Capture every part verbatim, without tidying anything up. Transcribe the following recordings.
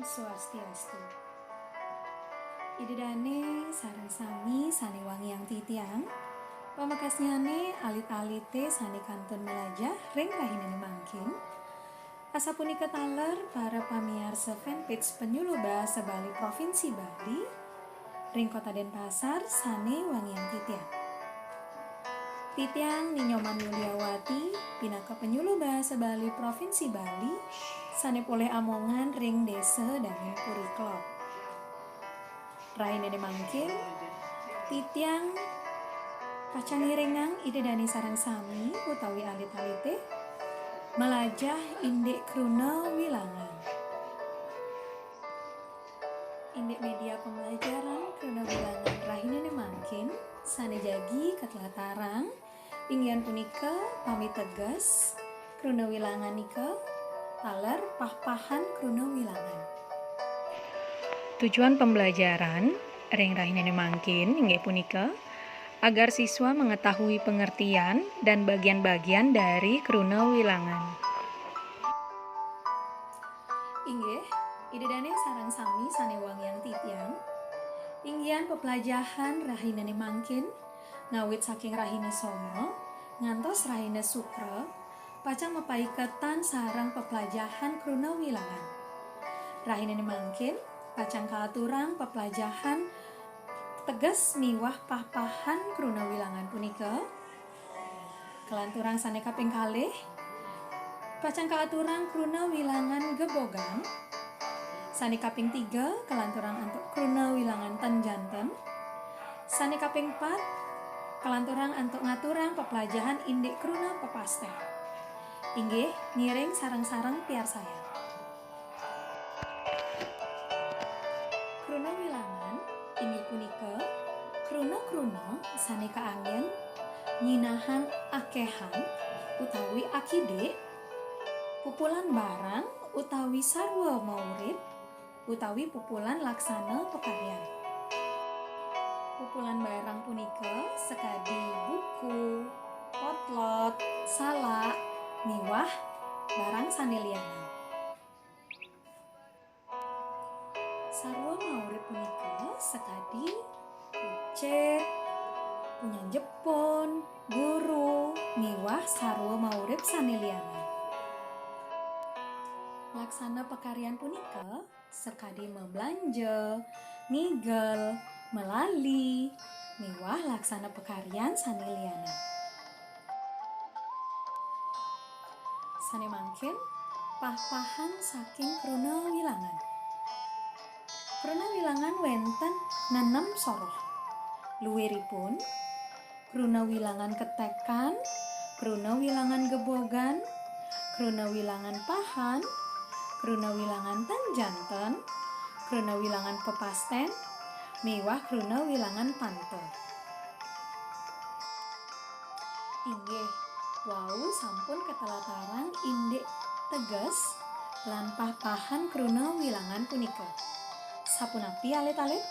Swastiastu. Ida dane sareng sami sane wangiang titiang, pamekasnyane alit-alite sane kantun melajah ring rahinane mangkin, asapunika taler para pamiarsa fanpage Penyuluh Bahasa Bali Provinsi Bali ring Kota Denpasar sane wangiang titiang. Titiang Ni Nyoman Yuliawati, pinaka Penyuluh Bahasa Bali Provinsi Bali, sane polih amongan ring Desa Dangin Puri Klop. Rahinane mangkin, titiang pacang ngiringang Ida dane sareng sami utawi alit-alite malajah indik kruna wilangan. Indik media pembelajaran kruna wilangan rahinane mangkin sane jagi katlatarang, inggih punika pamiteges kruna wilangan nika taler pah-pahan kruna wilangan. Tujuan pembelajaran ring rahinane mangkin inggih punika agar siswa mengetahui pengertian dan bagian-bagian dari kruna wilangan. Inggih, Ida dane sareng sami sane wangiang titiang, inggihan peplajahan rahinane mangkin, ngawit saking rahina Soma ngantos rahina Sukra, pacang mapaiketan sareng peplajahan kruna wilangan. Rahinane mangkin, pacang kaaturang peplajahan teges miwah pah-pahan kruna wilangan punika. Kalanturang sane kaping kalih, pacang kaaturang kruna wilangan gebogan. Sane kaping tiga, kalanturang antuk kruna wilangan ten janten. Sane kaping pat, kalanturang antuk ngaturang peplajahan indik kruna pepasten. Inggih, ngiring sareng-sareng piarsayang. Kruna wilangan inggih punika kruna-kruna sane kaanggen nyinahang akehan utawi akidik, pupulan barang utawi sarwa maurip, utawi pupulan laksana pakaryan. Pupulan barang punika sakadi buku, potlot, salak, miwah barang sane lianan. Sarwa maurip punika sakadi kucit, punyan jepun, guru, miwah sarwa maurip sane lianan. Laksana pakaryan punika sakadi mablanja, ngigel, malali, miwah laksana pakaryan sane lianan. Sane mangkin, pah-pahan saking kruna wilangan. Kruna wilangan wenten nenem soroh. Luiripun, kruna wilangan ketekan, kruna wilangan gebogan, kruna wilangan pahan, kruna wilangan ten janten, kruna wilangan pepasten, miwah kruna wilangan panta. Inggih, wau sampun katelatarang indik teges lan pah-pahan kruna wilangan punika. Sapunapi alit-alit?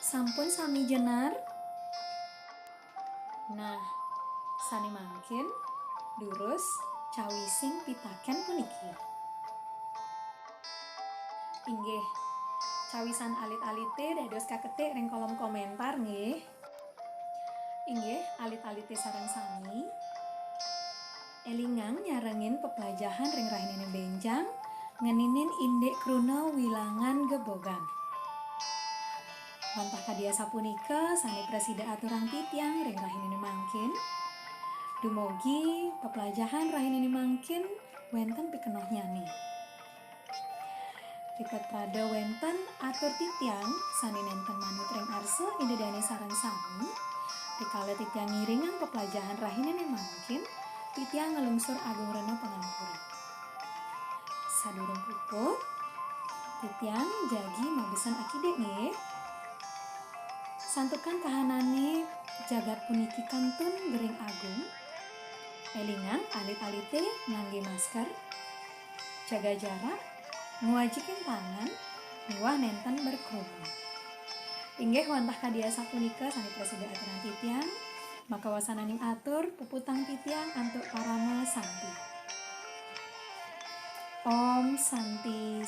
Sampun sami jenar? Nah, sane mangkin durus cawising pitaken puniki. Inggih, cawisan alit-alite dados kaketik ring kolom komentar nggih. Inggih, alit-alite sareng sami. Elingang nyarengin peplajahan ring rahinane benjang, ngeninin indik kruna wilangan gebogan. Wantah kadi asapunika sane prasida aturang titiang ring rahinane mangkin. Dumugi peplajahan rahinane mangkin wenten pikenohnyane. Ripet prada wenten atur titiang sane nenten manut ring arsa Ida dane sareng sami. Rikala titiang ngiringang peplajahan rahinane mangkin, titiang nglungsur agung rena pangampura. Sadurung puput, titiang jagi mabesen akidik nggih. Santukan kahanane jagat puniki kantun gering agung, elingang alit-alite ngangge masker, jaga jarak, ngwajikin tangan, miwah nenten berkerumun. Inggih wantah kadi asapunika sane prasida aturang titiang, makawasananing atur puputang titiang antuk parama santi. Om Santi.